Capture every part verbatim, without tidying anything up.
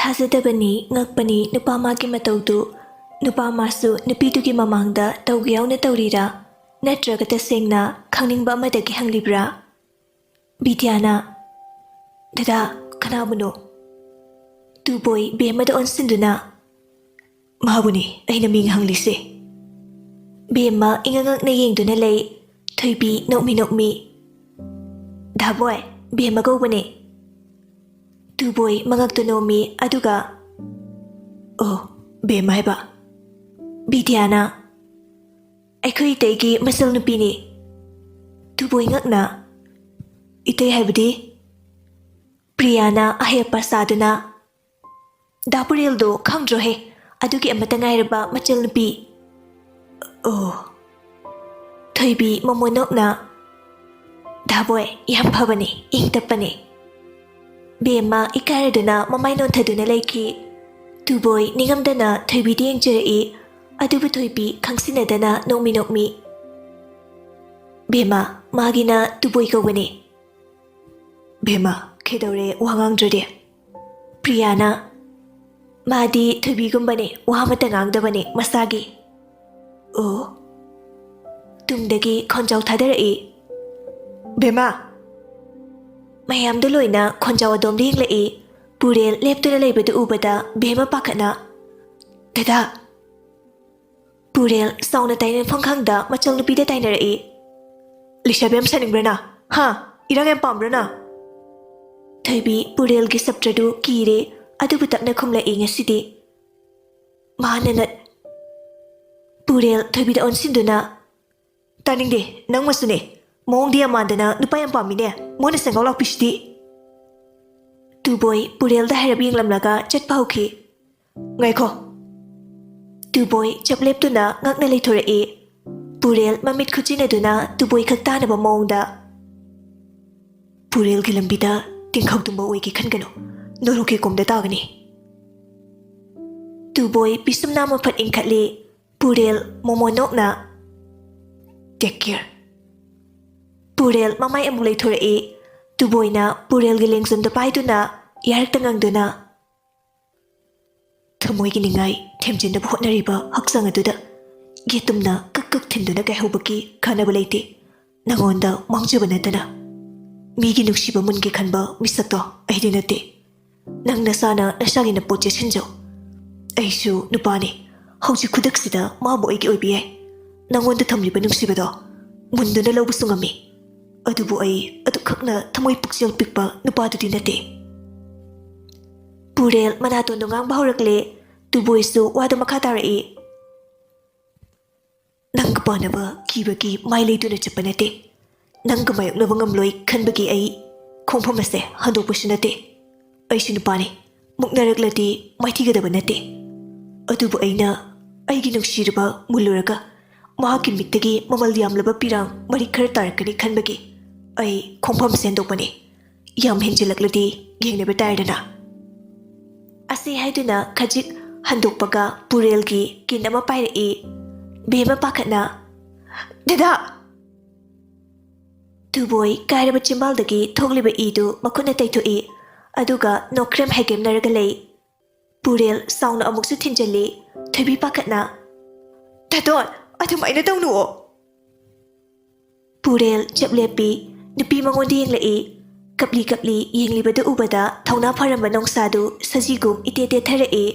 ꯊꯥꯖꯗꯕꯅꯤ, ꯉꯛꯄꯅꯤ ꯅꯨꯄꯥ ꯃꯥꯒꯤ ꯃꯇꯧꯗꯨ꯫ ꯅꯨꯄꯥ ꯃꯥꯁꯨ ꯅꯨꯄꯤꯗꯨꯒꯤ ꯃꯃꯥꯡꯗ ꯇꯧꯒꯦ ꯌꯥꯎꯅ ꯇꯧꯔꯤꯔꯥ? ꯅꯠꯇ꯭ꯔꯒ ꯇꯁꯦꯡꯅ ꯈꯪꯅꯤꯡꯕ ꯑꯃꯗꯒꯤ ꯍꯪꯂꯤꯕ꯭ꯔꯥ? ꯕꯤꯗ꯭ꯌꯥꯅ, "ꯗꯗꯥ, ꯀꯅꯥꯕꯨꯅꯣ?" ꯇꯨꯕꯣꯏ ꯕꯦꯝꯃꯗ ꯑꯣꯟꯁꯤꯟꯗꯨꯅ, "ꯃꯥꯕꯨꯅꯤ ꯑꯩꯅ ꯃꯤꯡ ꯍꯪꯂꯤꯁꯦ꯫" ꯕꯦꯝꯃ ꯏꯉꯛ ꯉꯛꯅ ꯌꯦꯡꯗꯨꯅ ꯂꯩ꯫ ꯊꯣꯏꯕꯤ ꯅꯣꯛꯃꯤ ꯅꯣꯛꯃꯤ, "ꯗꯥꯕꯣꯏ, ꯕꯦꯝꯃ ꯀꯧꯕꯅꯦ꯫" ꯇꯨꯕꯣꯏ ꯃꯉꯛꯇꯨ ꯅꯣꯝꯃꯤ, ꯑꯗꯨꯒ, "ꯑꯣ, ꯕꯦꯝꯃ ꯍꯥꯏꯕ?" ꯕꯤꯗ꯭ꯌꯥꯅ, "ꯑꯩꯈꯣꯏ ꯏꯇꯩꯒꯤ ꯃꯆꯜ ꯅꯨꯄꯤꯅꯤ꯫" ꯇꯨꯕꯣꯏ ꯉꯛꯅ, "ꯏꯇꯩ ꯍꯥꯏꯕꯗꯤ?" ꯄ꯭ꯔꯤꯌꯥꯅ ꯑꯍꯩ ꯑꯄꯥ ꯁꯥꯗꯨꯅ, "ꯗꯥ ꯄꯨꯔꯦꯜꯗꯣ ꯈꯪꯗ꯭ꯔꯣꯍꯦ? ꯑꯗꯨꯒꯤ ꯑꯃꯠꯇ ꯉꯥꯏꯔꯕ ꯃꯆꯜ ꯅꯨꯄꯤ꯫" "ꯑꯣ꯫" ꯊꯣꯏꯕꯤ ꯃꯃꯣꯟ ꯅꯣꯛꯅ, "ꯗꯥꯕꯣꯏ, ꯌꯥꯝ ꯐꯕꯅꯦ, ꯏꯪ ꯇꯞꯄꯅꯦ꯫" ꯕꯦꯝꯃ ꯏꯀꯥꯏꯔꯗꯨꯅ ꯃꯃꯥꯏ ꯅꯣꯟꯊꯗꯨꯅ ꯂꯩꯈꯤ꯫ ꯇꯨꯕꯣꯏ ꯅꯤꯡꯉꯝꯗꯅ ꯊꯣꯏꯕꯤꯗ ꯌꯦꯡꯖꯔꯛꯏ, ꯑꯗꯨꯕꯨ ꯊꯣꯏꯕꯤ ꯈꯪꯁꯤꯟꯅꯗꯅ ꯅꯣꯛꯃꯤ ꯅꯣꯛꯃꯤ꯫ "ꯕꯦꯝꯃ, ꯃꯥꯒꯤꯅ ꯇꯨꯕꯣꯏ ꯀꯧꯕꯅꯦ꯫" "ꯕꯦꯝꯃ, ꯀꯩꯗꯧꯔꯦ ꯋꯥ ꯉꯥꯡꯗ꯭ꯔꯗꯤ?" ꯄ꯭ꯔꯤꯌꯥꯅ, "ꯃꯥꯗꯤ ꯊꯣꯏꯕꯤꯒꯨꯝꯕꯅꯦ, ꯋꯥ ꯑꯃꯠꯇ ꯉꯥꯡꯗꯕꯅꯦ ꯃꯁꯥꯒꯤ꯫" "ꯑꯣ꯫" ꯇꯨꯡꯗꯒꯤ ꯈꯣꯟꯖꯥꯎ ꯊꯥꯗꯔꯛꯏ, "ꯕꯦꯝꯃ!" ꯃꯌꯥꯝꯗꯨ ꯂꯣꯏꯅ ꯈꯣꯟꯖꯥꯎ ꯑꯗꯣꯝꯗ ꯌꯦꯡꯂꯛꯏ꯫ ꯄꯨꯔꯦꯜ ꯂꯦꯞꯇꯨꯅ ꯂꯩꯕꯗꯨ ꯎꯕꯗ ꯕꯦꯝꯃ ꯄꯥꯈꯠꯅ, "ꯗꯗꯥ!" ꯄꯨꯔꯦꯜ ꯆꯥꯎꯅ ꯇꯥꯏꯅꯐꯝ ꯈꯪꯗ ꯃꯆꯜ ꯅꯨꯄꯤꯗ ꯇꯥꯏꯅꯔꯛꯏ, "ꯂꯩꯁꯥꯕꯤ ꯌꯥꯝ ꯁꯥꯅꯤꯡꯕ꯭ꯔꯅ? ꯍꯥ? ꯏꯔꯥꯡ ꯌꯥꯝ ꯄꯥꯝꯕ꯭ꯔꯅ?" ꯊꯣꯏꯕꯤ ꯄꯨꯔꯦꯜꯒꯤ ꯁꯞꯇ꯭ꯔꯗꯨ ꯀꯤꯔꯦ, ꯑꯗꯨꯕꯨ ꯇꯞꯅ ꯈꯨꯝꯂꯛꯏ ꯉꯁꯤꯗꯤ꯫ ꯃꯥꯅ ꯅꯠ-, ꯄꯨꯔꯦꯜ ꯊꯣꯏꯕꯤꯗ ꯑꯣꯟꯁꯤꯟꯗꯨꯅ, "ꯇꯥꯅꯤꯡꯗꯦ, ꯅꯪꯃꯁꯨꯅꯦ꯫ ꯃꯑꯣꯡꯗꯤ ꯌꯥꯝ ꯃꯥꯟꯗꯅ ꯅꯨꯄꯥ ꯌꯥꯝ ꯄꯥꯝꯃꯤꯅꯦ, ꯃꯣꯏꯅ ꯁꯦꯡꯒꯥꯎ ꯂꯥꯛꯄꯤꯁꯤꯗꯤ꯫" ꯇꯨꯕꯣꯏ ꯄꯨꯔꯦꯜꯗ ꯍꯥꯏꯔꯞ ꯌꯦꯡꯂꯝꯂꯒ ꯆꯠꯄ ꯍꯧꯈꯤ꯫ "ꯉꯥꯏꯈꯣ!" ꯇꯨꯕꯣꯏ ꯆꯞ ꯂꯦꯞꯇꯨꯅ ꯉꯛꯅ ꯂꯩꯊꯣꯔꯛꯏ꯫ ꯄꯨꯔꯦꯜ ꯃꯃꯤꯠ ꯈꯨꯆꯤꯟꯅꯗꯨꯅ ꯇꯨꯕꯣꯏ ꯈꯛ ꯇꯥꯅꯕ ꯃꯑꯣꯡꯗ, "ꯄꯨꯔꯦꯜꯒꯤ ꯂꯝꯕꯤꯗ ꯇꯤꯡꯈꯧ ꯇꯨꯝꯕ ꯑꯣꯏꯒꯦ ꯈꯟꯒꯅꯨ, ꯅꯣꯔꯣꯛꯀꯤ ꯀꯣꯝꯗ ꯇꯥꯒꯅꯤ꯫" ꯇꯨꯕꯣꯏ ꯄꯤꯁꯨꯝ ꯅꯥꯝꯃ ꯐꯠ ꯏꯟꯈꯠꯂꯤ꯫ ꯄꯨꯔꯦꯜ ꯃꯣꯃꯣꯟ ꯅꯣꯛꯅ, "Take care." ꯄꯨꯔꯦꯜ ꯃꯃꯥꯏ ꯑꯃꯨꯛ ꯂꯩꯊꯣꯔꯛꯏ꯫ ꯇꯨꯕꯣꯏꯅ ꯄꯨꯔꯦꯜꯒꯤ ꯂꯦꯡꯖꯨꯝꯗ ꯄꯥꯏꯗꯨꯅ ꯌꯥꯔꯛꯇ ꯉꯪꯗꯨꯅ, ꯊꯃꯣꯏꯒꯤ ꯅꯤꯡꯉꯥꯏ ꯊꯦꯝꯖꯤꯟꯅꯕ ꯍꯣꯠꯅꯔꯤꯕ ꯍꯛꯆꯥꯡ ꯑꯗꯨꯗ ꯌꯦꯇꯨꯝꯅ ꯀꯛ ꯀꯛ ꯊꯤꯟꯗꯨꯅ ꯀꯥꯏꯍꯧꯕꯒꯤ ꯀꯥꯟꯅꯕ ꯂꯩꯇꯦ꯫ ꯅꯉꯣꯟꯗ ꯃꯥꯡꯖꯕ ꯅꯠꯇꯅ꯫ ꯃꯤꯒꯤ ꯅꯨꯡꯁꯤꯕ ꯃꯨꯟꯒꯦ ꯈꯟꯕ ꯃꯤꯁꯛꯇꯣ ꯑꯩꯗꯤ ꯅꯠꯇꯦ꯫ ꯅꯪ ꯅꯁꯥꯅ ꯅꯁꯥꯒꯤ ꯅꯄꯣꯠ ꯆꯦꯠꯁꯤꯟꯖꯧ꯫ ꯑꯩꯁꯨ ꯅꯨꯄꯥꯅꯤ꯫ ꯍꯧꯖꯤꯛ ꯈꯨꯗꯛꯁꯤꯗ ꯃꯥꯕꯨ ꯑꯩꯒꯤ ꯑꯣꯏꯕ ꯌꯥꯏ꯫ ꯅꯉꯣꯟꯗ ꯊꯝꯂꯤꯕ ꯅꯨꯡꯁꯤꯕꯗꯣ ꯃꯨꯟꯗꯨꯅ ꯂꯧꯕꯁꯨ ꯉꯝꯃꯤ꯫ ꯑꯗꯨꯕꯨ ꯑꯩ ꯑꯗꯨꯈꯛꯅ ꯊꯃꯣꯏ ꯄꯨꯛꯆꯦꯜ ꯄꯤꯛꯄ ꯅꯨꯄꯥꯗꯨꯗꯤ ꯅꯠꯇꯦ꯫ ꯄꯨꯔꯦꯜ ꯃꯅꯥꯇꯣꯟꯗꯨ ꯉꯥꯡꯕ ꯍꯧꯔꯛꯂꯦ꯫ ꯇꯨꯕꯣꯏꯁꯨ ꯋꯥꯗꯨ ꯃꯈꯥ ꯇꯥꯔꯛꯏ꯫ ꯅꯪꯒ ꯄꯥꯅꯕ ꯀꯤꯕꯒꯤ ꯃꯥꯏ ꯂꯩꯗꯨꯅ ꯆꯠꯄ ꯅꯠꯇꯦ꯫ ꯅꯪꯒ ꯃꯥꯌꯣꯛꯅꯕ ꯉꯝꯂꯣꯏ ꯈꯟꯕꯒꯤ ꯑꯩ ꯈꯣꯡꯐꯝ ꯑꯁꯦ ꯍꯟꯗꯣꯛꯄꯁꯨ ꯅꯠꯇꯦ꯫ ꯑꯩꯁꯨ ꯅꯨꯄꯥꯅꯤ, ꯃꯨꯛꯅꯔꯛꯂꯗꯤ ꯃꯥꯏꯊꯤꯒꯗꯕ ꯅꯠꯇꯦ꯫ ꯑꯗꯨꯕꯨ ꯑꯩꯅ ꯑꯩꯒꯤ ꯅꯨꯡꯁꯤꯔꯕ ꯃꯨꯜꯂꯨꯔꯒ ꯃꯍꯥꯛꯀꯤ ꯃꯤꯠꯇꯒꯤ ꯃꯃꯜ ꯌꯥꯝꯂꯕ ꯄꯤꯔꯥꯡ ꯃꯔꯤꯛ ꯈꯔ ꯇꯥꯔꯛꯀꯅꯤ ꯈꯟꯕꯒꯤ ꯑꯩ ꯈꯣꯡꯐꯝ ꯁꯦꯟꯗꯣꯛꯄꯅꯤ꯫ ꯌꯥꯝ ꯍꯦꯟꯖꯤꯜꯂꯛꯂꯗꯤ ꯌꯦꯡꯅꯕ ꯇꯥꯔꯦꯗꯅ꯫ ꯑꯁꯤ ꯍꯥꯏꯗꯨꯅ ꯈꯖꯤꯛ ꯍꯟꯗꯣꯛꯄꯒ ꯄꯨꯔꯦꯜꯒꯤ ꯀꯤꯟ ꯑꯃ ꯄꯥꯏꯔꯛꯏ꯫ ꯕꯦꯝꯃ ꯄꯥꯈꯠꯅ, "ꯗꯗꯥ!" ꯇꯨꯕꯣꯏ ꯀꯥꯏꯔꯕ ꯆꯤꯝꯕꯥꯜꯗꯒꯤ ꯊꯣꯛꯂꯤꯕ ꯏꯗꯨ ꯃꯈꯨꯠꯅ ꯇꯩꯊꯣꯛꯏ, ꯑꯗꯨꯒ ꯅꯣꯛꯈ꯭ꯔꯦꯝ ꯍꯥꯏꯒꯦꯝꯅꯔꯒ ꯂꯩ꯫ ꯄꯨꯔꯦꯜ ꯁꯥꯎꯅ ꯑꯃꯨꯛꯁꯨ ꯊꯤꯟꯖꯜꯂꯤ꯫ ꯊꯣꯏꯕꯤ ꯄꯥꯈꯠꯅ, "ꯗꯥꯇꯣꯟ, ꯑꯗꯨꯃꯥꯏꯅ ꯇꯧꯅꯨꯑꯣ!" ꯄꯨꯔꯦꯜ ꯆꯞ ꯂꯦꯞꯄꯤ꯫ ꯅꯨꯄꯤ ꯃꯉꯣꯟꯗ ꯌꯦꯡꯂꯛꯏ꯫ ꯀꯞꯂꯤ ꯀꯞꯂꯤ ꯌꯦꯡꯂꯤꯕꯗꯨ ꯎꯕꯗ ꯊꯧꯅꯥ ꯐꯔꯝꯕ ꯅꯣꯡꯁꯥꯗꯨ ꯁꯖꯤꯒꯨꯝ ꯏꯇꯦ ꯇꯦꯊꯔꯛꯏ꯫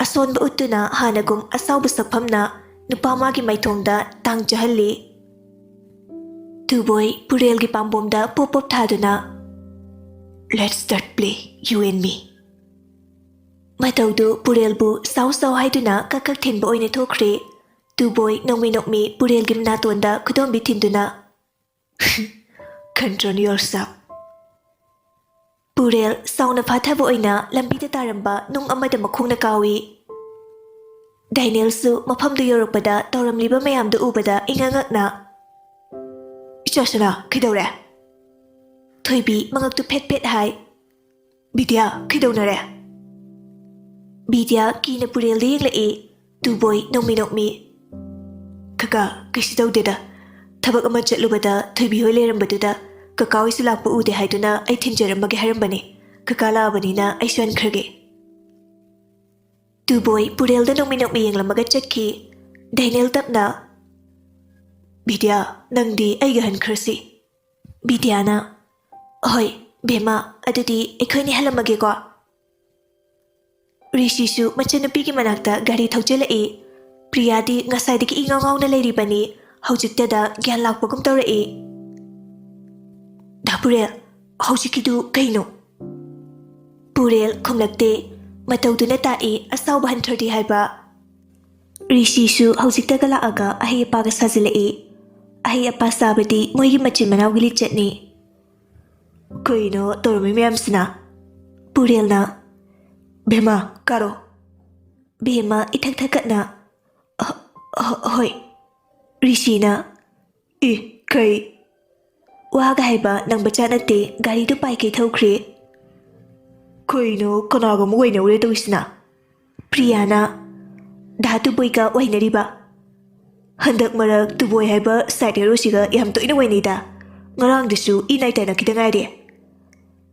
ꯑꯁꯣꯟꯕ ꯎꯠꯇꯨꯅ ꯍꯥꯟꯅꯒꯨꯝ ꯑꯁꯥꯎꯕ ꯁꯛꯐꯝꯅ ꯅꯨꯄꯥ ꯃꯥꯒꯤ ꯃꯥꯏꯊꯣꯡꯗ ꯇꯥꯡ ꯆꯥꯍꯜꯂꯤ꯫ ꯇꯨꯕꯣꯏ ꯄꯨꯔꯦꯜꯒꯤ ꯄꯥꯝꯕꯣꯝꯗ ꯄꯣꯞ ꯄꯣꯞ ꯊꯥꯗꯨꯅ, "Let's start play, you and me." ꯃꯇꯧꯗꯨ ꯄꯨꯔꯦꯜꯕꯨ ꯁꯥꯎ ꯁꯥꯎ ꯍꯥꯏꯗꯨꯅ ꯀꯛ ꯀꯛ ꯊꯤꯟꯕ ꯑꯣꯏꯅ ꯊꯣꯛꯈ꯭ꯔꯦ꯫ ꯇꯨꯕꯣꯏ ꯅꯣꯡꯃꯤ ꯅꯣꯡꯃꯤ ꯄꯨꯔꯦꯜꯒꯤ ꯃꯅꯥꯇꯣꯟꯗ ꯈꯨꯗꯣꯝꯕꯤ ꯊꯤꯟꯗꯨꯅ, "Control yourself." ꯄꯨꯔꯦꯜ ꯁꯥꯎꯅ ꯐꯥꯊꯕ ꯑꯣꯏꯅ ꯂꯝꯕꯤꯗ ꯇꯥꯔꯝꯕ ꯅꯨꯡ ꯑꯃꯗ ꯃꯈꯣꯡꯅ ꯀꯥꯎꯏ꯫ ꯗꯥꯏꯅꯦꯜꯁꯨ ꯃꯐꯝꯗꯨ ꯌꯧꯔꯛꯄꯗ ꯇꯧꯔꯝꯂꯤꯕ ꯃꯌꯥꯝꯗꯨ ꯎꯕꯗ ꯏꯉꯛ ꯉꯛꯅ, "ꯏꯆꯥ ꯁꯅꯥ, ꯀꯩꯗꯧꯔꯦ?" ꯊꯣꯏꯕꯤ ꯃꯉꯛꯇꯨ ꯐꯦꯠ ꯐꯦꯠ ꯍꯥꯏ꯫ "ꯕꯤꯗ꯭ꯌꯥ, ꯀꯩꯗꯧꯅꯔꯦ?" ꯕꯤꯗ꯭ꯌꯥ ꯀꯤꯅ ꯄꯨꯔꯦꯜꯗ ꯌꯦꯡꯂꯛꯏ꯫ ꯇꯨꯕꯣꯏ ꯅꯣꯡꯃꯤ ꯅꯣꯡꯃꯤ, "ꯀꯀꯥ, ꯀꯩꯁꯨ ꯇꯧꯗꯦꯗ꯫ ꯊꯕꯛ ꯑꯃ ꯆꯠꯂꯨꯕꯗ ꯊꯣꯏꯕꯤ ꯍꯣꯏ ꯂꯩꯔꯝꯕꯗꯨꯗ ꯀꯀꯥ ꯍꯣꯏꯁꯨ ꯂꯥꯛꯄ ꯎꯗꯦ ꯍꯥꯏꯗꯨꯅ ꯑꯩ ꯊꯤꯟꯖꯔꯝꯃꯒꯦ ꯍꯥꯏꯔꯝꯕꯅꯤ꯫ ꯀꯀꯥ ꯂꯥꯛꯑꯕꯅꯤꯅ ꯑꯩꯁꯨ ꯍꯟꯈ꯭ꯔꯒꯦ꯫" ꯇꯨꯕꯣꯏ ꯄꯨꯔꯦꯜꯗ ꯅꯣꯛꯃꯤ ꯅꯣꯛꯃꯤ ꯌꯦꯡꯂꯝꯃꯒ ꯆꯠꯈꯤ꯫ ꯗꯦꯅꯤꯌꯦꯜ ꯇꯞꯅ, "ꯕꯤꯗ꯭ꯌꯥ, ꯅꯪꯗꯤ ꯑꯩꯒ ꯍꯟꯈ꯭ꯔꯁꯤ꯫" ꯕꯤꯗ꯭ꯌꯥꯅ, "ꯍꯣꯏ, ꯕꯦꯝꯃ, ꯑꯗꯨꯗꯤ ꯑꯩꯈꯣꯏꯅꯤ ꯍꯜꯂꯝꯃꯒꯦꯀꯣ꯫" ꯔꯤꯁꯤꯁꯨ ꯃꯆꯟꯅꯨꯄꯤꯒꯤ ꯃꯅꯥꯛꯇ ꯒꯥꯔꯤ ꯊꯧꯖꯤꯜꯂꯛꯏ꯫ ꯄ꯭ꯔꯤꯌꯥꯗꯤ ꯉꯁꯥꯏꯗꯒꯤ ꯏꯉꯥꯎ ꯉꯥꯎꯅ ꯂꯩꯔꯤꯕꯅꯤ, ꯍꯧꯖꯤꯛꯇꯗ ꯒ꯭ꯌꯥꯟ ꯂꯥꯛꯄꯒꯨꯝ ꯇꯧꯔꯛꯏ꯫ "ꯗꯥ ꯄꯨꯔꯦꯜ, ꯍꯧꯖꯤꯛꯀꯤꯗꯨ ꯀꯩꯅꯣ?" ꯄꯨꯔꯦꯜ ꯈꯨꯝꯂꯛꯇꯦ꯫ ꯃꯇꯧꯗꯨꯅ ꯇꯥꯛꯏ ꯑꯁꯥꯎꯕ ꯍꯟꯊꯔꯗꯤ ꯍꯥꯏꯕ꯫ ꯔꯤꯁꯤꯁꯨ ꯍꯧꯖꯤꯛꯇꯒ ꯂꯥꯛꯑꯒ ꯑꯍꯩ ꯑꯄꯥꯒ ꯁꯥꯖꯤꯜꯂꯛꯏ꯫ ꯑꯍꯩ ꯑꯄꯥ ꯁꯥꯕꯗꯤ ꯃꯣꯏꯒꯤ ꯃꯆꯤꯟ ꯃꯅꯥꯎꯒꯤ ꯂꯤꯆꯠꯅꯤ꯫ "ꯀꯩꯅꯣ ꯇꯧꯔꯝꯃꯤ ꯃꯌꯥꯝꯁꯤꯅ?" ꯄꯨꯔꯦꯜꯅ, "ꯕꯦꯝꯃ, ꯀꯥꯔꯣ꯫" ꯕꯦꯝꯃ ꯏꯊꯛ ꯊꯛꯀꯠꯅ, "ꯑ-, ꯑ-, ꯍꯣꯏ꯫" ꯔꯤꯁꯤꯅ, "ꯑꯦ, ꯀꯩ?" ꯋꯥꯒ ꯍꯥꯏꯕ ꯅꯪꯕꯖꯥꯠ ꯅꯠꯇꯦ, ꯒꯥꯔꯤꯗꯨ ꯄꯥꯏꯈꯩ ꯊꯧꯈ꯭ꯔꯦ꯫ "ꯀꯩꯅꯣ, ꯀꯅꯥꯒ ꯑꯃꯨꯛ ꯑꯣꯏꯅꯧꯔꯦ ꯇꯧꯔꯤꯁꯤꯅ?" ꯄ꯭ꯔꯤꯌꯥꯅ, "ꯗꯥ ꯇꯨꯕꯣꯏꯒ ꯑꯣꯏꯅꯔꯤꯕ꯫ ꯍꯟꯗꯛ ꯃꯔꯛ ꯇꯨꯕꯣꯏ ꯍꯥꯏꯕ ꯁꯥꯏꯠ ꯍꯦꯔꯣꯁꯤꯒ ꯌꯥꯝ ꯇꯣꯏꯅ ꯑꯣꯏꯅꯩꯗ꯫ ꯉꯔꯥꯡꯗꯨꯁꯨ ꯏ ꯅꯥꯏ ꯇꯥꯏꯅꯈꯤꯗ ꯉꯥꯏꯔꯤ꯫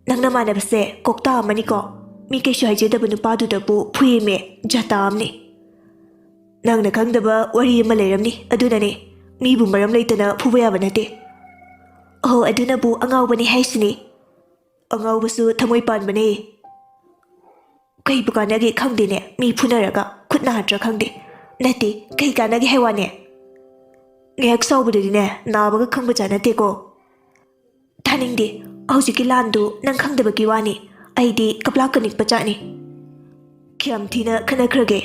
ꯅꯪ ꯅꯃꯥꯟꯅꯕꯁꯦ ꯀꯣꯛꯇꯥ ꯑꯃꯅꯤꯀꯣ꯫ ꯃꯤ ꯀꯩꯁꯨ ꯍꯥꯏꯖꯗꯕ ꯅꯨꯄꯥꯗꯨꯗꯕꯨ ꯐꯨꯏꯃꯦ, ꯖꯥꯇꯥ ꯑꯃꯅꯤ꯫ ꯅꯪꯅ ꯈꯪꯗꯕ ꯋꯥꯔꯤ ꯑꯃ ꯂꯩꯔꯝꯅꯤ, ꯑꯗꯨꯅꯅꯦ꯫ ꯃꯤꯕꯨ ꯃꯔꯝ ꯂꯩꯇꯅ ꯐꯨꯕ ꯌꯥꯕ ꯅꯠꯇꯦ꯫" "ꯑꯍꯣ, ꯑꯗꯨꯅꯕꯨ ꯑꯉꯥꯎꯕꯅꯤ ꯍꯥꯏꯁꯤꯅꯤ꯫" "ꯑꯉꯥꯎꯕꯁꯨ ꯊꯃꯣꯏ ꯄꯥꯟꯕꯅꯦ꯫ ꯀꯩꯕꯨ ꯀꯥꯟꯅꯒꯦ ꯈꯪꯗꯦꯅꯦ, ꯃꯤ ꯐꯨꯅꯔꯒ ꯈꯨꯠ ꯅꯥꯍꯠꯇ꯭ꯔꯥ ꯈꯪꯗꯦ꯫ ꯅꯠꯇꯦ, ꯀꯩ ꯀꯥꯟꯅꯒꯦ ꯍꯥꯏ ꯋꯥꯅꯦ? ꯉꯥꯏꯍꯥꯛ ꯁꯥꯎꯕꯗꯗꯤꯅꯦ, ꯅꯥꯕꯒ ꯈꯪꯕꯖꯥꯠ ꯅꯠꯇꯦꯀꯣ꯫" "ꯇꯥꯅꯤꯡꯗꯦ, ꯍꯧꯖꯤꯛꯀꯤ ꯂꯥꯟꯗꯨ ꯅꯪ ꯈꯪꯗꯕꯒꯤ ꯋꯥꯅꯤ꯫ ꯑꯩꯗꯤ ꯀꯞꯂꯥꯛꯀ ꯅꯤꯛꯄ ꯖꯥꯠꯅꯤ꯫" "ꯀꯌꯥꯝ ꯊꯤꯅ ꯈꯠꯅꯈ꯭ꯔꯒꯦ?"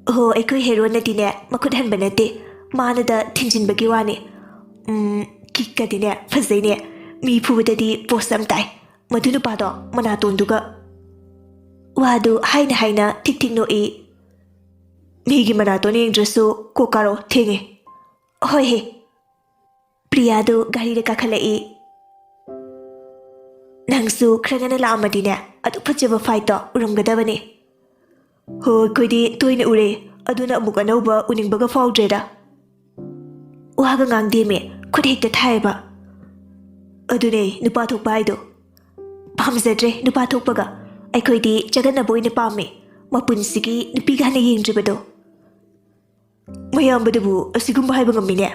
"ꯑꯣꯍꯣ, ꯑꯩꯈꯣꯏ ꯍꯦꯔꯣꯅꯗꯤꯅꯦ, ꯃꯈꯨꯠ ꯍꯟꯕ ꯅꯠꯇꯦ, ꯃꯥꯅꯗ ꯊꯤꯟꯖꯤꯟꯕꯒꯤ ꯋꯥꯅꯤ꯫ ꯎꯝ, ꯀꯤꯛꯀꯗꯤꯅꯦ, ꯐꯖꯩꯅꯦ꯫ ꯃꯤ ꯐꯨꯕꯗꯗꯤ ꯄꯣꯁ ꯌꯥꯝ ꯇꯥꯏ꯫ ꯃꯗꯨ ꯅꯨꯄꯥꯗꯣ ꯃꯅꯥꯇꯣꯟꯗꯨꯒ꯫" ꯋꯥꯗꯨ ꯍꯥꯏꯅ ꯍꯥꯏꯅ ꯊꯤꯛ ꯊꯤꯛ ꯅꯣꯛꯏ꯫ "ꯃꯤꯒꯤ ꯃꯅꯥꯇꯣꯟ ꯌꯦꯡꯗ꯭ꯔꯁꯨ ꯀꯣꯛ ꯀꯥꯔꯣ, ꯊꯦꯡꯉꯦ꯫" "ꯍꯣꯏ ꯍꯦ꯫" ꯄ꯭ꯔꯤꯌꯥꯗꯨ ꯒꯥꯔꯤꯗ ꯀꯥꯈꯠꯂꯛꯏ꯫ "ꯅꯪꯁꯨ ꯈꯔ ꯉꯟꯅ ꯂꯥꯛꯑꯝꯃꯗꯤꯅꯦ, ꯑꯗꯨꯛ ꯐꯖꯕ ꯐꯥꯏꯠꯇꯣ ꯎꯔꯝꯒꯗꯕꯅꯦ꯫" "ꯍꯣ, ꯑꯩꯈꯣꯏꯗꯤ ꯇꯣꯏꯅ ꯎꯔꯦ, ꯑꯗꯨꯅ ꯑꯃꯨꯛ ꯑꯅꯧꯕ ꯎꯅꯤꯡꯕꯒ ꯐꯥꯎꯗ꯭ꯔꯦꯗ꯫" ꯋꯥꯒ ꯉꯥꯡꯗꯦꯃꯦ, ꯈꯨꯠ ꯍꯦꯛꯇ ꯊꯥꯏꯑꯕ꯫ "ꯑꯗꯨꯅꯦ ꯅꯨꯄꯥ ꯊꯣꯛꯄ ꯍꯥꯏꯗꯣ꯫ ꯄꯥꯝꯖꯗ꯭ꯔꯦ ꯅꯨꯄꯥ ꯊꯣꯛꯄꯒ꯫ ꯑꯩꯈꯣꯏꯗꯤ ꯆꯒꯠꯅꯕ ꯑꯣꯏꯅ ꯄꯥꯝꯃꯦ꯫ ꯃꯄꯨꯟꯁꯤꯒꯤ ꯅꯨꯄꯤꯒ ꯍꯥꯟꯅ ꯌꯦꯡꯗ꯭ꯔꯤꯕꯗꯣ꯫ ꯃꯌꯥꯝꯕꯗꯨꯕꯨ ꯑꯁꯤꯒꯨꯝꯕ ꯍꯥꯏꯕ ꯉꯝꯃꯤꯅꯦ꯫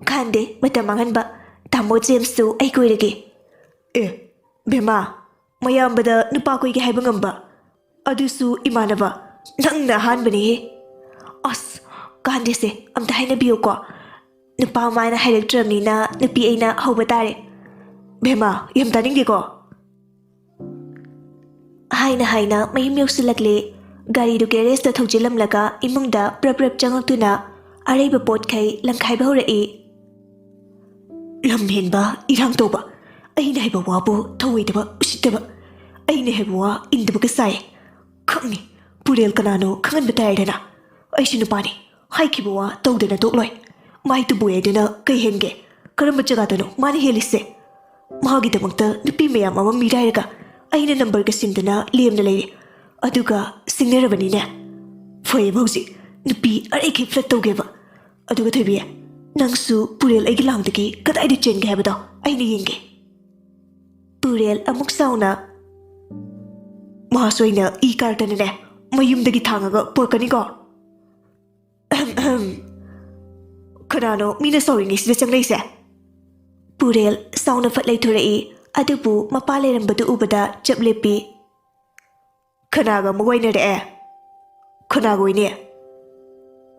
ꯈꯟꯗꯦ, ꯃꯇꯝ ꯃꯥꯡꯍꯟꯕ꯫ ꯇꯥꯃꯣ ꯖꯦꯝꯁꯇꯨ ꯑꯩ ꯀꯣꯏꯔꯒꯦ꯫ ꯑꯦ, ꯕꯦꯝꯃ, ꯃꯌꯥꯝꯕꯗ ꯅꯨꯄꯥ ꯀꯣꯏꯒꯦ ꯍꯥꯏꯕ ꯉꯝꯕ, ꯑꯗꯨꯁꯨ ꯏꯃꯥꯟꯅꯕ, ꯅꯪꯅ ꯑꯍꯥꯟꯕꯅꯤꯍꯦ꯫ ꯑꯁ, ꯀꯥꯟꯗꯦꯁꯦ, ꯑꯝꯇ ꯍꯥꯏꯅꯕꯤꯌꯨꯀꯣ꯫ ꯅꯨꯄꯥ ꯃꯥꯅ ꯍꯥꯏꯔꯛꯇ꯭ꯔꯕꯅꯤꯅ ꯅꯨꯄꯤ ꯑꯩꯅ ꯍꯧꯕ ꯇꯥꯔꯦ꯫ ꯕꯦꯝꯃ, ꯌꯥꯝ ꯇꯥꯅꯤꯡꯗꯦꯀꯣ꯫ ꯍꯥꯏꯅ ꯍꯥꯏꯅ ꯃꯌꯨꯝ ꯌꯧꯁꯤꯜꯂꯛꯂꯦ꯫ ꯒꯥꯔꯤꯗꯨ ꯒꯦꯔꯦꯖꯇ ꯊꯧꯖꯤꯜꯂꯝꯂꯒ ꯏꯃꯨꯡꯗ ꯄ꯭ꯔꯞ ꯄ꯭ꯔꯞ ꯆꯪꯉꯛꯇꯨꯅ ꯑꯔꯩꯕ ꯄꯣꯠꯈꯩ ꯂꯪꯈꯥꯏꯕ ꯍꯧꯔꯛꯏ꯫ ꯂꯝ ꯍꯦꯟꯕ, ꯏꯔꯥꯡ ꯇꯧꯕ, ꯑꯩꯅ ꯍꯥꯏꯕ ꯋꯥꯕꯨ ꯊꯧꯑꯣꯏꯗꯕ, ꯎꯁꯤꯠꯇꯕ, ꯑꯩꯅ ꯍꯥꯏꯕ ꯋꯥ ꯏꯟꯗꯕꯒ ꯁꯥꯏ꯫ ꯈꯪꯅꯤ, ꯄꯨꯔꯦꯜ ꯀꯅꯥꯅꯣ ꯈꯪꯍꯟꯕ ꯇꯥꯔꯦꯗꯅ꯫ ꯑꯩꯁꯨ ꯅꯨꯄꯥꯅꯤ, ꯍꯥꯏꯈꯤꯕ ꯋꯥ ꯇꯧꯗꯅ ꯇꯣꯛꯂꯣꯏ꯫ ꯃꯥꯏ ꯇꯨꯕꯨ ꯍꯥꯏꯗꯨꯅ ꯀꯩ ꯍꯦꯟꯒꯦ? ꯀꯔꯝꯕ ꯖꯒꯥꯗꯅꯣ ꯃꯥꯅ ꯍꯦꯜꯂꯤꯁꯦ? ꯃꯥꯒꯤꯗꯃꯛꯇ ꯅꯨꯄꯤ ꯃꯌꯥꯝ ꯑꯃ ꯃꯤꯔꯥꯏꯔꯒ ꯑꯩꯅ ꯅꯝꯕꯔꯒ ꯁꯤꯟꯗꯅ ꯂꯦꯝꯅ ꯂꯩꯔꯦ꯫ ꯑꯗꯨꯒ ꯁꯤꯡꯅꯔꯕꯅꯤꯅꯦ꯫ ꯐꯩꯌꯦꯕ, ꯍꯧꯖꯤꯛ ꯅꯨꯄꯤ ꯑꯔꯩꯈꯩ ꯐ꯭ꯂꯠ ꯇꯧꯒꯦꯕ꯫ ꯑꯗꯨꯒ ꯊꯣꯏꯕꯤ, ꯅꯪꯁꯨ ꯄꯨꯔꯦꯜ ꯑꯩꯒꯤ ꯂꯥꯡꯗꯒꯤ ꯀꯗꯥꯏꯗ ꯆꯦꯟꯒꯦ ꯍꯥꯏꯕꯗꯣ ꯑꯩꯅ ꯌꯦꯡꯒꯦ꯫ ꯄꯨꯔꯦꯜ ꯑꯃꯨꯛ ꯁꯥꯎꯅ, ꯃꯥꯁꯨ ꯑꯩꯅ ꯏ ꯀꯥꯔꯛꯇꯅꯅꯦ ꯃꯌꯨꯝꯗꯒꯤ ꯊꯥꯡꯉꯒ ꯄꯨꯔꯛꯀꯅꯤꯀꯣ꯫ ꯑꯍꯝ, ꯑꯍꯝ꯫ ꯀꯅꯥꯅꯣ ꯃꯤꯅ ꯁꯥꯎꯔꯤꯉꯩꯁꯤꯗ ꯆꯪꯂꯛꯏꯁꯦ? ꯄꯨꯔꯦꯜ ꯁꯥꯎꯅ ꯐꯠ ꯂꯩꯊꯣꯔꯛꯏ, ꯑꯗꯨꯕꯨ ꯃꯄꯥ ꯂꯩꯔꯝꯕꯗꯨ ꯎꯕꯗ ꯆꯞ ꯂꯦꯞꯄꯤ꯫ ꯈꯅꯥꯒ ꯑꯃꯨꯛ ꯋꯥꯏꯅꯔꯛꯑꯦ꯫ ꯈꯅꯥꯒ ꯑꯣꯏꯅꯦ꯫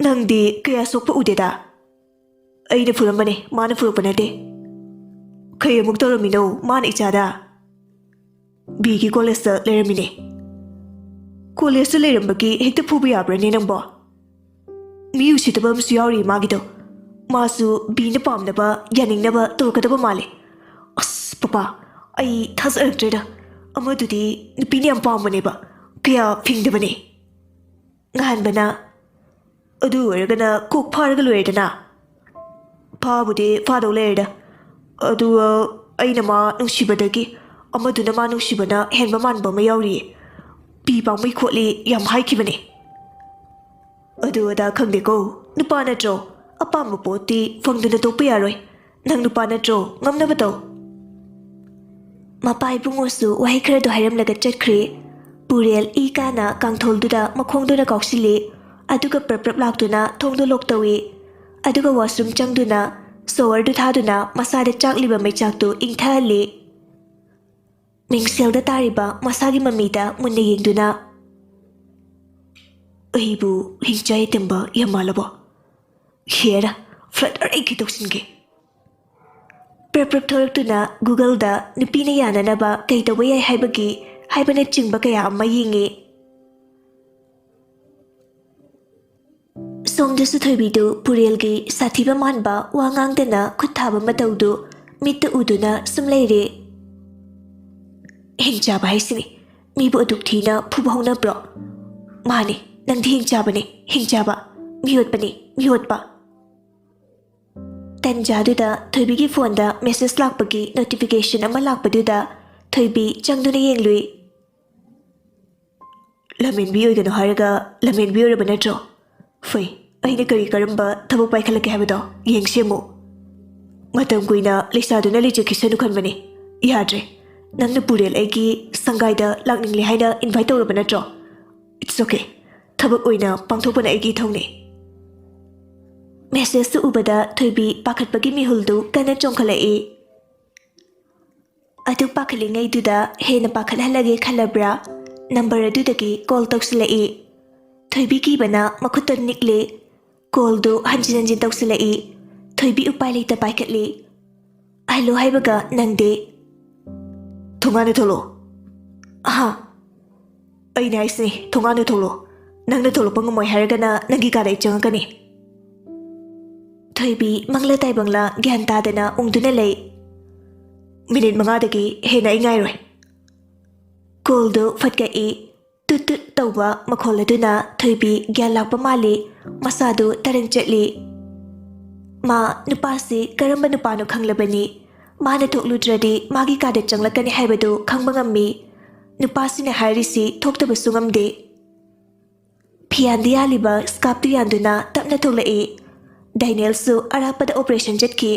ꯅꯪꯗꯤ ꯀꯌꯥ ꯁꯣꯛꯄ ꯎꯗꯦꯗ꯫ ꯑꯩꯅ ꯐꯨꯔꯝꯕꯅꯦ, ꯃꯥꯅ ꯐꯨꯔꯛꯄ ꯅꯠꯇꯦ꯫ ꯀꯩ ꯑꯃꯨꯛ ꯇꯧꯔꯝꯃꯤꯅꯣ ꯃꯥꯅ ꯏꯆꯥꯗ? ꯕꯤꯒꯤ ꯀꯣꯂꯦꯖꯇ ꯂꯩꯔꯝꯃꯤꯅꯦ꯫ ꯀꯣꯂꯦꯖꯇ ꯂꯩꯔꯝꯕꯒꯤ ꯍꯦꯛꯇ ꯐꯨꯕ ꯌꯥꯕ꯭ꯔꯅꯦ ꯅꯪꯕꯣ? ꯃꯤ ꯎꯁꯤꯠꯇꯕ ꯑꯃꯁꯨ ꯌꯥꯎꯔꯤ ꯃꯥꯒꯤꯗꯣ꯫ ꯃꯥꯁꯨ ꯕꯤꯅ ꯄꯥꯝꯅꯕ, ꯌꯥꯅꯤꯡꯅꯕ ꯇꯧꯔꯛꯀꯗꯕ ꯃꯥꯜꯂꯦ꯫ ꯑꯁ, ꯄꯄꯥ, ꯑꯩ ꯊꯥꯖꯔꯛꯇ꯭ꯔꯦꯗ꯫ ꯑꯃꯗꯨꯗꯤ ꯅꯨꯄꯤꯅ ꯌꯥꯝ ꯄꯥꯝꯕꯅꯦꯕ꯫ ꯀꯌꯥ ꯐꯤꯡꯗꯕꯅꯦ꯫ ꯉꯍꯥꯟꯕꯅ, "ꯑꯗꯨ ꯑꯣꯏꯔꯒꯅ ꯀꯣꯛ ꯐꯥꯔꯒ ꯂꯣꯏꯔꯦꯗꯅ?" ꯐꯥꯕꯨꯗꯤ ꯐꯥꯗꯧ ꯂꯩꯔꯦꯗ꯫ ꯑꯗꯨꯒ ꯑꯩꯅ ꯃꯥ ꯅꯨꯡꯁꯤꯕꯗꯒꯤ ꯑꯃꯗꯨꯅ ꯃꯥ ꯅꯨꯡꯁꯤꯕꯅ ꯍꯦꯟꯕ ꯃꯥꯟꯕ ꯑꯃ ꯌꯥꯎꯔꯤꯌꯦ꯫ ꯄꯤ ꯄꯥꯡꯕꯩ ꯈꯣꯠꯂꯤ ꯌꯥꯝ ꯍꯥꯏꯈꯤꯕꯅꯦ꯫ ꯑꯗꯨ ꯑꯗꯥ ꯈꯪꯗꯦꯀꯣ, ꯅꯨꯄꯥ ꯅꯠꯇ꯭ꯔꯣ? ꯑꯄꯥꯝꯕ ꯄꯣꯠꯇꯤ ꯐꯪꯗꯅ ꯇꯣꯛꯄ ꯌꯥꯔꯣꯏ꯫ ꯅꯪ ꯅꯨꯄꯥ ꯅꯠꯇ꯭ꯔꯣ? ꯉꯝꯅꯕ ꯇꯧ꯫ ꯃꯄꯥ ꯏꯕꯨꯡꯉꯣꯁꯨ ꯋꯥꯍꯩ ꯈꯔꯗꯣ ꯍꯥꯏꯔꯝꯂꯒ ꯆꯠꯈ꯭ꯔꯦ꯫ ꯄꯨꯔꯦꯜ ꯏ ꯀꯥꯅ ꯀꯥꯡꯊꯣꯜꯗꯨꯗ ꯃꯈꯣꯡꯗꯨꯅ ꯀꯥꯎꯁꯤꯜꯂꯤ꯫ ꯑꯗꯨꯒ ꯄ꯭ꯔꯞ ꯄ꯭ꯔꯞ ꯂꯥꯛꯇꯨꯅ ꯊꯣꯡꯗꯣ ꯂꯣꯛ ꯇꯧꯏ꯫ ꯑꯗꯨꯒ ꯋꯥꯁꯔꯨꯝ ꯆꯪꯗꯨꯅ ꯁꯣꯋꯔꯗꯨ ꯊꯥꯗꯨꯅ ꯃꯁꯥꯗ ꯆꯥꯛꯂꯤꯕ ꯃꯩꯆꯥꯛꯇꯨ ꯏꯪꯊꯍꯜꯂꯤ꯫ ꯃꯤꯡꯁꯦꯜꯗ ꯇꯥꯔꯤꯕ ꯃꯁꯥꯒꯤ ꯃꯃꯤꯗ ꯃꯨꯟꯅ ꯌꯦꯡꯗꯨꯅ, "ꯑꯩꯕꯨ ꯍꯤꯡꯆꯥꯏ ꯇꯝꯕ ꯌꯥꯝ ꯃꯥꯜꯂꯕꯣ? ꯍꯦꯔꯥ, ꯐ꯭ꯂꯠ ꯑꯔꯩꯈꯩ ꯇꯧꯁꯤꯟꯒꯦ!" ꯄ꯭ꯔꯞ ꯄ꯭ꯔꯞ ꯊꯣꯔꯛꯇꯨꯅ ꯒꯨꯒꯜꯗ ꯅꯨꯄꯤꯅ ꯌꯥꯅꯅꯕ ꯀꯩ ꯇꯧꯕ ꯌꯥꯏ ꯍꯥꯏꯕꯒꯤ ꯍꯥꯏꯕꯅꯆꯤꯡꯕ ꯀꯌꯥ ꯑꯃ ꯌꯦꯡꯉꯤ꯫ ꯁꯣꯝꯗꯁꯨ ꯊꯣꯏꯕꯤꯗꯨ ꯄꯨꯔꯦꯜꯒꯤ ꯁꯥꯊꯤꯕ ꯃꯥꯟꯕ ꯋꯥ ꯉꯥꯡꯗꯅ ꯈꯨꯠ ꯊꯥꯕ ꯃꯇꯧꯗꯨ ꯃꯤꯠꯇ ꯎꯗꯨꯅ ꯁꯨꯝ ꯂꯩꯔꯦ꯫ "ꯍꯤꯡꯆꯥꯕ ꯍꯥꯏꯁꯤꯅꯤ, ꯃꯤꯕꯨ ꯑꯗꯨꯛ ꯊꯤꯅ ꯐꯨꯕ ꯍꯧꯅꯕ꯭ꯔꯣ? ꯃꯥꯅꯤ, ꯅꯪꯗꯤ ꯍꯤꯡꯆꯥꯕꯅꯤ, ꯍꯤꯡꯆꯥꯕ, ꯃꯤꯑꯣꯠꯄꯅꯤ, ꯃꯤꯑꯣꯠꯄ!" ꯇꯟꯖꯥꯗꯨꯗ ꯊꯣꯏꯕꯤꯒꯤ ꯐꯣꯟꯗ ꯃꯦꯁꯦꯖ ꯂꯥꯛꯄꯒꯤ ꯅꯣꯇꯤꯐꯤꯀꯦꯁꯟ ꯑꯃ ꯂꯥꯛꯄꯗꯨꯗ ꯊꯣꯏꯕꯤ ꯆꯪꯗꯨꯅ ꯌꯦꯡꯂꯨꯏ꯫ "ꯂꯝꯍꯦꯟꯕꯤ ꯑꯣꯏꯒꯅꯨ ꯍꯥꯏꯔꯒ ꯂꯝꯍꯦꯟꯕꯤ ꯑꯣꯏꯔꯕ ꯅꯠꯇ꯭ꯔꯣ? ꯐꯩ, ꯑꯩꯅ ꯀꯔꯤ ꯀꯔꯝꯕ ꯊꯕꯛ ꯄꯥꯏꯈꯠꯂꯛꯀꯦ ꯍꯥꯏꯕꯗꯣ ꯌꯦꯡꯁꯤ ꯑꯃꯨꯛ꯫ ꯃꯇꯝ ꯀꯨꯏꯅ ꯂꯩꯁꯥꯗꯨꯅ ꯂꯩꯖꯈꯤꯁꯅꯨ ꯈꯟꯕꯅꯤ꯫ ꯌꯥꯗ꯭ꯔꯦ, ꯅꯪꯅ ꯄꯨꯔꯦꯜ ꯑꯩꯒꯤ ꯁꯪꯒꯥꯏꯗ ꯂꯥꯛꯅꯤꯡꯂꯦ ꯍꯥꯏꯅ ꯏꯟꯚꯥꯏꯠ ꯇꯧꯔꯕ ꯅꯠꯇ꯭ꯔꯣ? It's okay, ꯊꯕꯛ ꯑꯣꯏꯅ ꯄꯥꯡꯊꯣꯛꯄꯅ ꯑꯩꯒꯤ ꯏꯊꯧꯅꯤ꯫" ꯃꯦꯁꯦꯖꯇꯨ ꯎꯕꯗ ꯊꯣꯏꯕꯤ ꯄꯥꯈꯠꯄꯒꯤ ꯃꯤꯍꯨꯜꯗꯨ ꯀꯟꯅ ꯆꯣꯡꯈꯠꯂꯛꯏ꯫ ꯑꯗꯨ ꯄꯥꯈꯠꯂꯤꯉꯩꯗꯨꯗ ꯍꯦꯟꯅ ꯄꯥꯈꯠꯍꯜꯂꯒꯦ ꯈꯜꯂꯕ꯭ꯔꯥ, ꯅꯝꯕꯔ ꯑꯗꯨꯗꯒꯤ ꯀꯣꯜ ꯇꯧꯁꯤꯜꯂꯛꯏ꯫ ꯊꯣꯏꯕꯤ ꯀꯤꯕꯅ ꯃꯈꯨꯠꯇ ꯅꯤꯛꯂꯦ꯫ ꯀꯣꯜꯗꯨ ꯍꯟꯖꯤꯟ ꯍꯟꯖꯤꯟ ꯇꯧꯁꯤꯜꯂꯛꯏ꯫ ꯊꯣꯏꯕꯤ ꯎꯄꯥꯏ ꯂꯩꯇ ꯄꯥꯏꯈꯠꯂꯤ꯫ ꯍꯜꯂꯣ ꯍꯥꯏꯕꯒ ꯅꯪꯗꯦ꯫ "ꯊꯣꯡꯒꯥꯟꯗ ꯊꯣꯛꯂꯛꯑꯣ꯫" "ꯑꯍꯥ?" "ꯑꯩꯅ ꯍꯥꯏꯁꯤꯅꯤ, ꯊꯣꯡꯒꯥꯟꯗ ꯊꯣꯛꯂꯛꯑꯣ꯫ ꯅꯪꯅ ꯊꯣꯛꯂꯛꯄ ꯉꯝꯃꯣꯏ ꯍꯥꯏꯔꯒꯅ ꯅꯪꯒꯤ ꯀꯥꯗ ꯑꯩ ꯆꯪꯉꯛꯀꯅꯤ꯫" ꯊꯣꯏꯕꯤ ꯃꯪꯂ ꯇꯥꯏꯕꯪꯂ ꯒ꯭ꯌꯥꯟ ꯇꯥꯗꯅ ꯎꯪꯗꯨꯅ ꯂꯩ꯫ "ꯃꯤꯅꯤꯠ ꯃꯉꯥꯗꯒꯤ ꯍꯦꯟꯅ ꯑꯩ ꯉꯥꯏꯔꯣꯏ꯫" ꯀꯣꯜꯗꯨ ꯐꯠ ꯀꯛꯏ꯫ ꯇꯨꯠ ꯇꯨꯠ ꯇꯧꯕ ꯃꯈꯣꯜ ꯑꯗꯨꯅ ꯊꯣꯏꯕꯤ ꯒ꯭ꯌꯥꯟ ꯂꯥꯛꯄ ꯃꯥꯜꯂꯤ꯫ ꯃꯁꯥꯗꯨ ꯇꯔꯪ ꯆꯠꯂꯤ꯫ ꯃꯥ ꯅꯨꯄꯥꯁꯤ ꯀꯔꯝꯕ ꯅꯨꯄꯥꯅꯣ ꯈꯪꯂꯕꯅꯤ꯫ ꯃꯥꯅ ꯊꯣꯛꯂꯨꯗ꯭ꯔꯗꯤ ꯃꯥꯒꯤ ꯀꯥꯗ ꯆꯪꯂꯛꯀꯅꯤ ꯍꯥꯏꯕꯗꯨ ꯈꯪꯕ ꯉꯝꯃꯤ꯫ ꯅꯨꯄꯥꯁꯤꯅ ꯍꯥꯏꯔꯤꯁꯤ ꯊꯣꯛꯇꯕꯁꯨ ꯉꯝꯗꯦ꯫ ꯐꯤꯌꯥꯟꯗ ꯌꯥꯜꯂꯤꯕ ꯁ꯭ꯀꯥꯔꯞꯇꯨ ꯌꯥꯟꯗꯨꯅ ꯇꯞꯅ ꯊꯣꯛꯂꯛꯏ꯫ ꯗꯥꯏꯅꯦꯜꯁꯨ ꯑꯔꯥꯞꯄꯗ ꯑꯣꯄꯔꯦꯁꯟ ꯆꯠꯈꯤ꯫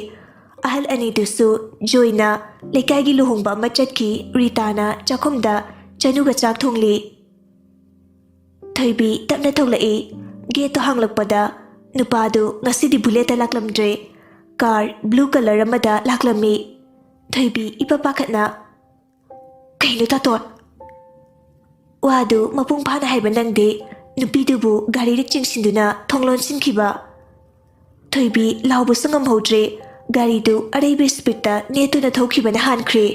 ꯑꯍꯜ ꯑꯅꯤꯗꯨꯁꯨ ꯖꯣꯏꯅ ꯂꯩꯀꯥꯏꯒꯤ ꯂꯨꯍꯣꯡꯕ ꯑꯃ ꯆꯠꯈꯤ꯫ ꯔꯤꯇꯥꯅ ꯆꯥꯛꯈꯨꯝꯗ ꯆꯅꯨꯒ ꯆꯥꯛ ꯊꯣꯡꯂꯤ꯫ ꯊꯣꯏꯕꯤ ꯇꯞꯅ ꯊꯣꯛꯂꯛꯏ꯫ ꯒꯦꯠꯇꯣ ꯍꯥꯡꯂꯛꯄꯗ ꯅꯨꯄꯥꯗꯨ ꯉꯁꯤꯗꯤ ꯕꯨꯂꯦꯠꯇ ꯂꯥꯛꯂꯝꯗ꯭ꯔꯦ꯫ ꯀꯥꯔ ꯕ꯭ꯂꯨ ꯀꯂꯔ ꯑꯃꯗ ꯂꯥꯛꯂꯝꯃꯤ꯫ ꯊꯣꯏꯕꯤ ꯏꯄꯥ ꯄꯥꯈꯠꯅ, "ꯀꯩꯅꯣ ꯇꯥꯇꯣꯟ?" ꯋꯥꯗꯨ ꯃꯄꯨꯡ ꯐꯥꯅ ꯍꯥꯏꯕ ꯅꯪꯗꯦ꯫ ꯅꯨꯄꯤꯗꯨꯕꯨ ꯒꯥꯔꯤꯗ ꯆꯤꯡꯁꯤꯟꯗꯨꯅ ꯊꯣꯡ ꯂꯣꯟꯁꯤꯟꯈꯤꯕ꯫ ꯊꯣꯏꯕꯤ ꯂꯥꯎꯕꯁꯨ ꯉꯝꯍꯧꯗ꯭ꯔꯦ꯫ ꯒꯥꯔꯤꯗꯨ ꯑꯔꯩꯕ ꯁ꯭ꯄꯤꯗꯇ ꯅꯦꯠꯇꯨꯅ ꯊꯧꯈꯤꯕꯅ ꯍꯥꯟꯈ꯭ꯔꯦ꯫